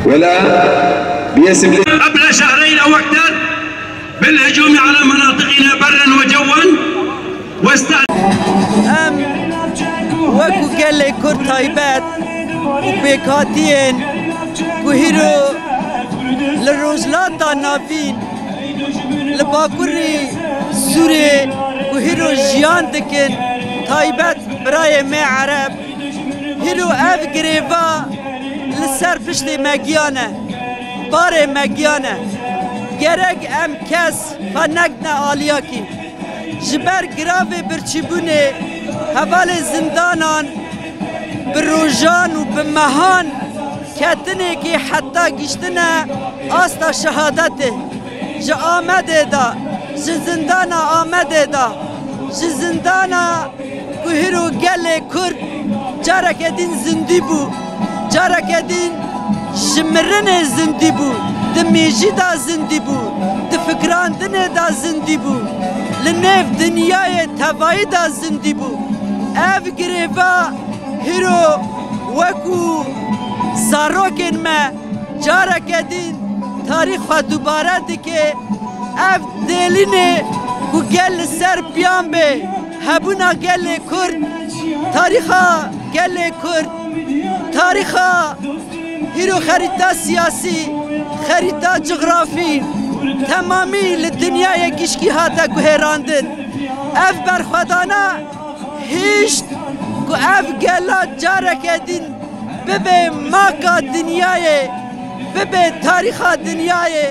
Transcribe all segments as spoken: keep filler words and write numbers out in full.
ولا بيسبلي قبل شهرين أو أكثر بالهجوم على مناطقنا برا وجوا واستهدف Em wekî gelê Kurd taybet û pêkhatiyên ku hîro li Rojhilata Navîn, li Bakurê Sûrê ku hîro jiyan dikin, taybet birayê me Ereb, hîro ev girêva li ser piştê me giyan e, barê me giyan e. Gerek em kes xwe negdine aliyakî. Ji ber giravê birçîbûnê hevalê zindanan bi rojan û bi mehan ketinekê heta giştine asta şehadetê. Ji Amedê de, ji zindana Amedê de, ji zindana ku hîro gelê Kurd careke din zindî bû, careke din ji mirinê zindî bû, di mêjî de zindî bû, di fikirandinê de zindî bû, li nêv dinyayê tevayî de zindî bû. Ev girêva hîro wekî zarokên me careke din tarîx xwe dubare dike. Ev dêlînê ku gel li ser piyan bê, hebûna gelê Kurd, tarîxa gelê Kurd, tarîxa hîro xerîta siyasî, xerîta cografî, temamî li dinyayê gişkî hate guhêrandin. Ev berxwedana hişt ku ev gela careke din bibe maka dinyayê, bibe tarîxa dinyayê,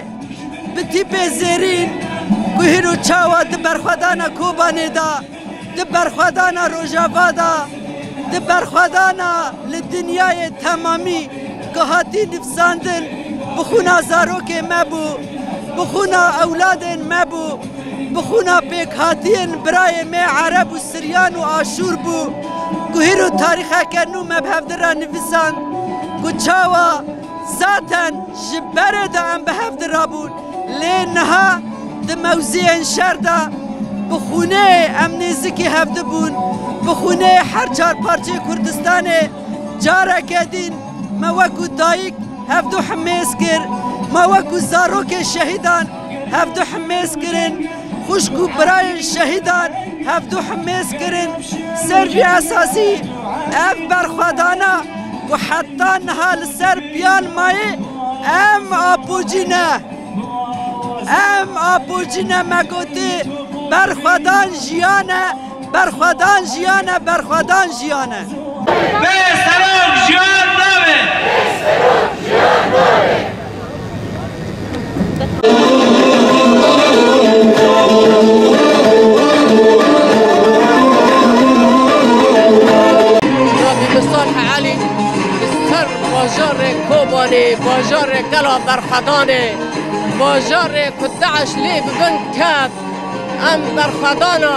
bi tîpê zêrîn ku hîro çawa di berxwedana Kobanê de, di berxwedana Rojava de, di berxwedana li dinyayê temamî ku hatî nivîsandin, bi xûna zarokê me bû, bi xûna ewladên me bû, bi xûna pêkhatiyên birayê me Ereb û Siryan û Aşûr bû, ku hîro tarîxeke nû me bi hevdi re nivîsand, ku çawa zaten ji berê de em bi hevdi re bûn, lê niha di mewziyên şer de bi xûnê em nêzikî hevdi bûn, bi xûnê her çar parçeyê Kurdistanê careke din me wekî dayik hevdu himêz kir, me wekî zarokê şehîdan hevdu himêz kirin, xwişk û birayên şehîdan hevdu himêz kirin. Ser vî esasî ev berxwedana ku heta niha li ser piyan maye, em apocî ne. Em apocî ne, me gotî berxwedan jiyan e, berxwedan jiyan e, berxwedan jiyan e. Bê serok jiyan nabe. Rabî Misal Elî, li ser bajarê Kobanê, bajarê gela berxwedanê, bajarê ku DAIŞ lê bi bin ket, em berxwedana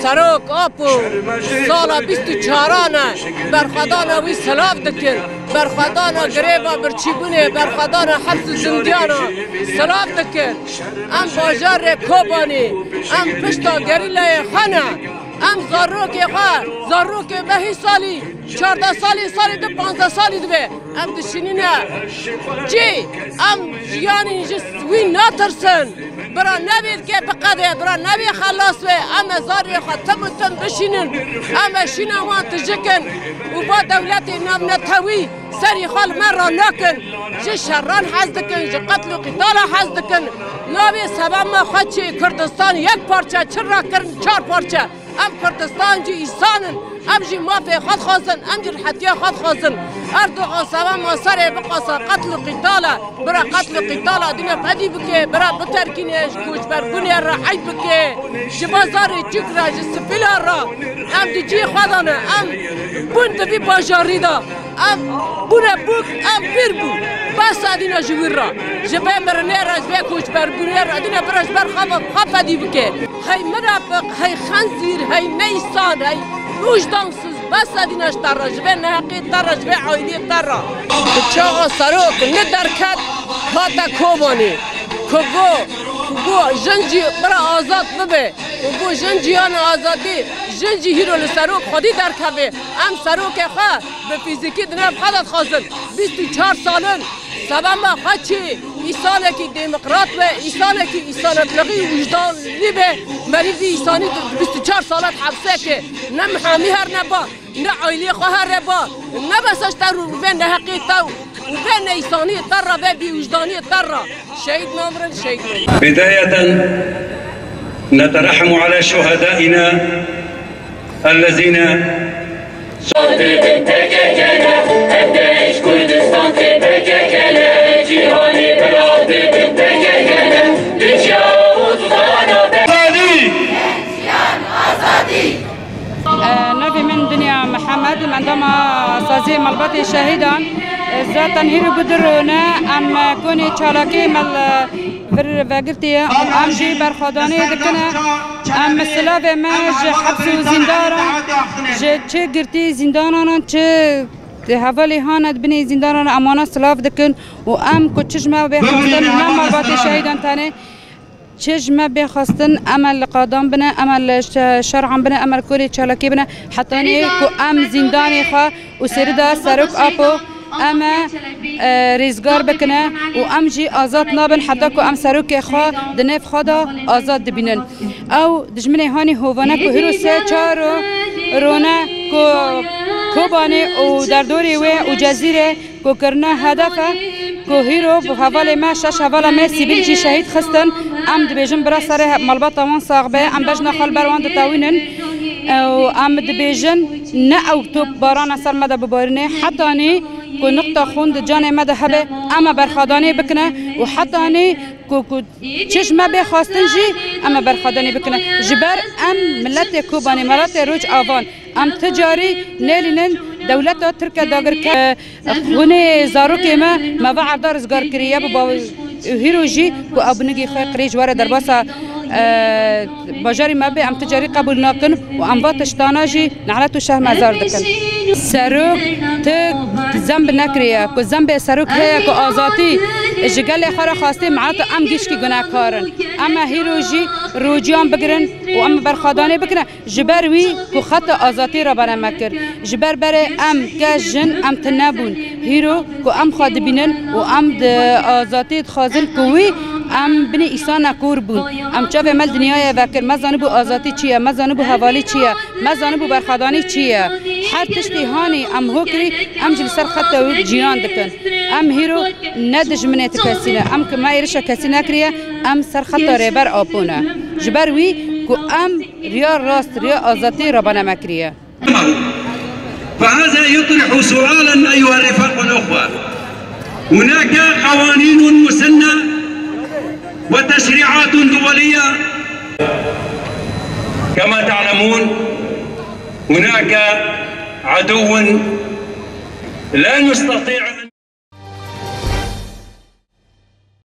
Serok Apo sala bîst û çaran e, berxwedana wî silav dikin, berxwedana girêva birçîbûnê, berxwedana heps û zindiyana silav dikin. Em bajarê Kobanê, em pişta gerîlayê xwe ne. Em zarokê xwe, zarokê me hî salî, çardeh salî, salî di, panzdeh salî dibe. Em dişînîne cî, em jiyanî ji wî natirsin. Bira nebê ke biqede, bira nebê xelas be. Em ê zarê xwe tim û tim bişînin. Em ê şîna wan tijikin û va dewletê navnetewî serî xwe li me ranakin. Ji şeran hez dikin, ji qetl û qîtala hez dikin. Navê sevama xwe çi Kurdistan yek parçe çi rakirin çar parçe. Em Kurdistan jî însan in, em jî mafê xwe dixwazin, em jî rihetiya xwe dixwazin. Erdogan sevama serê biqasa qetl û qîtal e, bira qetl û qîtala dîne fedî bike, bira biterkîne, ji koçberbûnê re eyd bike, ji bazarê çûk re, ji sifîla re. Em di cihê xwe de ne, em bûn di vî bajarî de. Em bûne bûk, em pîr bûn. Bes e dîne ji wî re. Ji vê mirinê re, ji vê koçberbûnê re dîne bira ji ber xwe ve xwe fedî bike. Hey mirafiq, hey xenzîr, hey neysan, hey wîcdansîz. Bes e dîne ji te re, ji vê neheqê te re, ji vê aîlê te re. Di çaxa serok ne derket hate Kobanê. Ku got, Ku jin jî bira azad bibe û ku jin jî yana azadî, jin jî hîro li serok xwedî derkeve. Em serokê xwe bi fîzîkî di nav xwe de dixwazin. Bîst û çar sal in sebema xwe çi? Îsanekî demokrat be, îsanekî îsanetlixî wijdanlî be, merî vî îsanî di bîst û çar salat hepse ke, ne mihamî her neba. Ne aileyê xwe here ba, ne besa ji te û vê neheqê te û vê neîsaniyê te re, vê bêwijdaniyê te re. Şehîd namirin, şehîd namirin. بداية نترحم على شهدائنا الذين Navê min Dinya Mihemed, em endama saziyê Malbatê Şehîdan. Zaten hîro bi du rûne em konê çalakê me li vir vegirtiye û em jî berxwedanê dikine. Em silavê me ji heps û zîndaran, ji çi girtî zîndanan an, çi hevalê hane di binê zîndanan, em wana silav dikin û em ku çi ji me bê xwestin, ne Malbatê Şehîdan tenê, çi ji me bê xwestin, em li qadan bine, em li şe-, şer'an bine, em li korê çalakê bine, hetanî ku em zîndanê xwe û serida Serok Apo em e, e, rêzgar bikine û em jî azad nabin heta ku em serokê xwe di nêv xwe de azad dibînin. Ew dijminê hanî hovane ku hîro sê çar ro-, rone ku Kobanê û derdorê wê û Cezîrê ku kirine hedef e, ku hîro bi hevalê me, şeş hevala me sivîl jî şehîd xistin. Em dibêjin bira serê he-, malbata wan sax be, em bejna xwe li ber wan ditewînin. Û em dibêjin ne ew top barana ser me de bibarîne, hetanî ku niqta xûn di canê me de hebe, em e berxwedanê bikine û hetanî ku, ku çi ji me bê xwestin jî em e berxwedanê bikine. Ji ber em miletê Kobanê, miletê Rocavan, em ti carî nêlînin dewleta Tirke dagirker. Xwînê zarokê me, me va erda rizgar kiriye bi baw-, hîro jî ku ew binigî xwe qirêj were derbasa, e, bajarî me bê, em ti carî qebûl nakin û em va tiştana jî nelet û şermezar dikin. Serok ti zemb nekiriye, ku zembê serok heye ku azatî ji gelê xwe re xwastê, me'nata em gişkî gunehkar in. Em e hîro jî rociyan bigirin û em berxwedanê bikine. Ji ber wî ku xeta azatî re bere me kir. Ji ber berê em ke jin em tune bûn. Hîro ku em xwe dibînin û em di azatî dixwazin ku wî em binê îsana kor bûn. Em çavê me li dinyayê vekir. Me zanibû azatî çi ye, me zanibû hevalî çi ye, me zanibû berxwedanî çi ye. Her tiştî hanî em ho kirî, em jî li ser xeta wî jiyan dikin. Em hîro ne dijminê ti kesî ne. Em ki me êrişa kesî nekiriye, em ser xeta Rêber Apo ne. Ji ber wî ku em riya rast, riya azadî rabana me kiriye. فهذا يطرح سؤالا أيها الرفاق والأخوة. هناك قوانين مسنة وتشريعات دولية. كما تعلمون، هناك عدو لا نستطيع